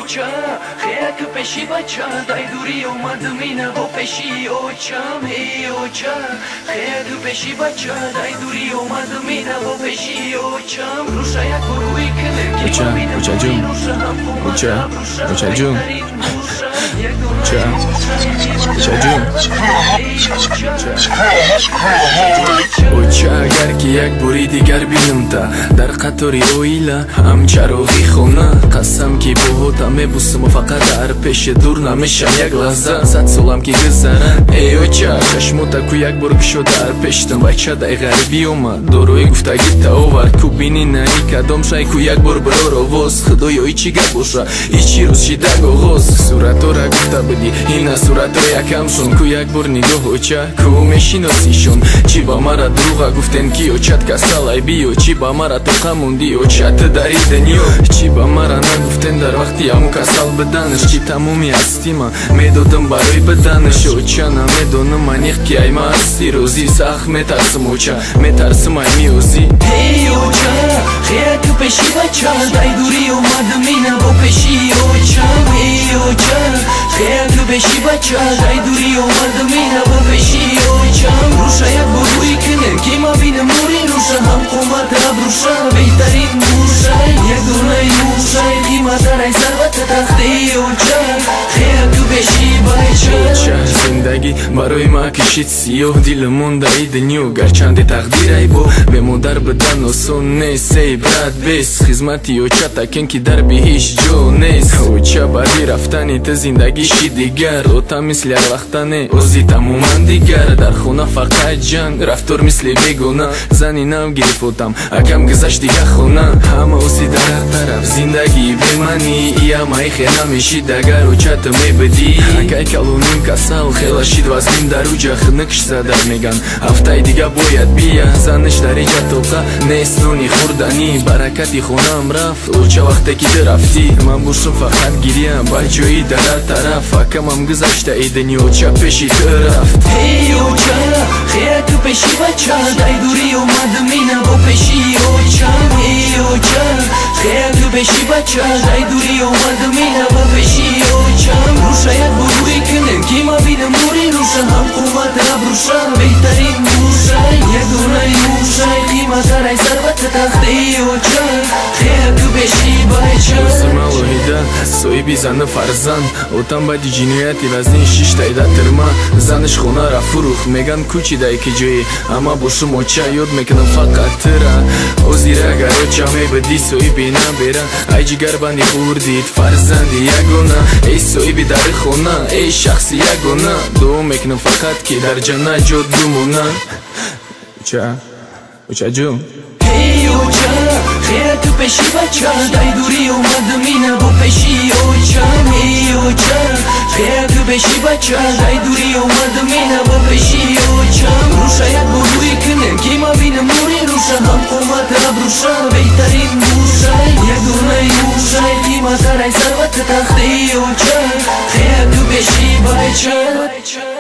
оча, хеяк пеши бача, дай дури омад мина бо пеши очам. Эй оча, хеяк пеши бача, дай дури омад мина бо пеши очам. Руша як рӯи кунем ки Оча, оча ҷун. Оча, оча ҷун. Оча, оча ҷун. Оча, агар ки як бори дигар бинамта дар қатори оила ҳамчароғи хона, қасам ки боҳота мебусам, фақат дар пеши дур намешам як лаҳза. 100 солам ки гузара, эй оча, чашмота ку як бор кушо дар пештам. Бача дай ғарибӣ омад, дорои гуфтагита овард, ку бини наи кадом шай, ку як бор бирор овоз. Худоё, и чӣ гап боша, и чӣ рӯз шидаг оғоз. Суратора гуфта будӣ, ина суратро якамшон, ку як бор нигоҳ оча, ку мешиносишон. Чӣ ба мара дурӯға гуфтен ки очат касалай биё, чӣ ба мара тоқа мондӣ оча ту дари дунё. Чӣ ба мара нагуфтен дар вақти ҳамун касал биданаш, чӣ тамоми ҳастима медодам барои биданаш. Оча, намедонам аниқ ки ай ма ҳасти розӣ, сахт метарсам оча, метарсам ай миёзӣ. Эй оча, хеяк пеши бача, дай дури омад мина бо пеши очам. Эй оча, хеяк пеши бача, дай дури омад мина бо пеши очам. Руша як бор рӯи кунем ки ма бинам нури руша, ҳам қомат абруша беҳтарин мушай, як донаи мушай қиматтарай сарвата тахти оча, хеяк пеши бача. Оча, зиндагӣ барои ма кишид сиёҳ, дилам мондаи дунё, гарчанде тақдирай бо бемодар бидан осон нест. Эй брат, бес хизмати оча такен ки дар биҳиш ҷо нест. Оча, баъди рафтани ту зиндагӣ ши дигар, ота мисли ҳарвақта не, ози тамоман дигар. Дар хона фақат ҷанг, рафтор мисли бегона, зани нав гирифт отам, акам гузашт дига хона. Ҳама оси дар ҳар тараф зиндагии беманӣ, иамаи хе намешид агар оча ту мебудӣ. Акай калоним касал хела шид вазнин дар уҷа, хинукш зада меган ҳафтаи дига бояд бия. Заниш дар иҷа тоқа нест нони хӯрданӣ, баракати хонаам рафт оча вақте ки ту рафтӣ. Ман бошам фақат гиря ба ҷои дар ҳар тараф, акамам гузашта и дунё оча пеши ту рафт. Эй оча, хеяк пеши бача, дай дури омад мина бо пеши очам. Эй оча, хеяк пеши бача, дай дури омад мина бо пеши очам. Руша як бор рӯи кунем ки ма бинам нури руша, ҳам қомат абруша беҳтарин мушай, як донаи мушай қиматтарай сарвата тахти оча, хеяк пеши бача. Ози малоҳида соҳиби зану фарзанд, отам баъди ҷинояти вазнин шиштай дар тирма. Занаш хонара фурӯхт, меган кӯчидай ки ҷое, ама бошум оча ёд мекунам фақат тура. Озир агар оча мебудӣ соҳиби набера, ай ҷигарбанди хурдид фарзанди ягона. Эй соҳиби дари хона, эй шахси ягона, дуо мекунам фақат ки дар ҷаннат ҷо бимона. Оча, оча ҷун. Эй оча, хеяк пеши бача, дай дури омад мина бо пеши очам. Эй оча, хеяк пеши бача, дай дури омад мина бо пеши очам. Руша як бор рӯи кунем ки ма бинам нури руша, ҳам қомат абруша беҳтарин мушай, як донаи мушай қиматтарай сарвата тахти оча, хеяк пеши бача.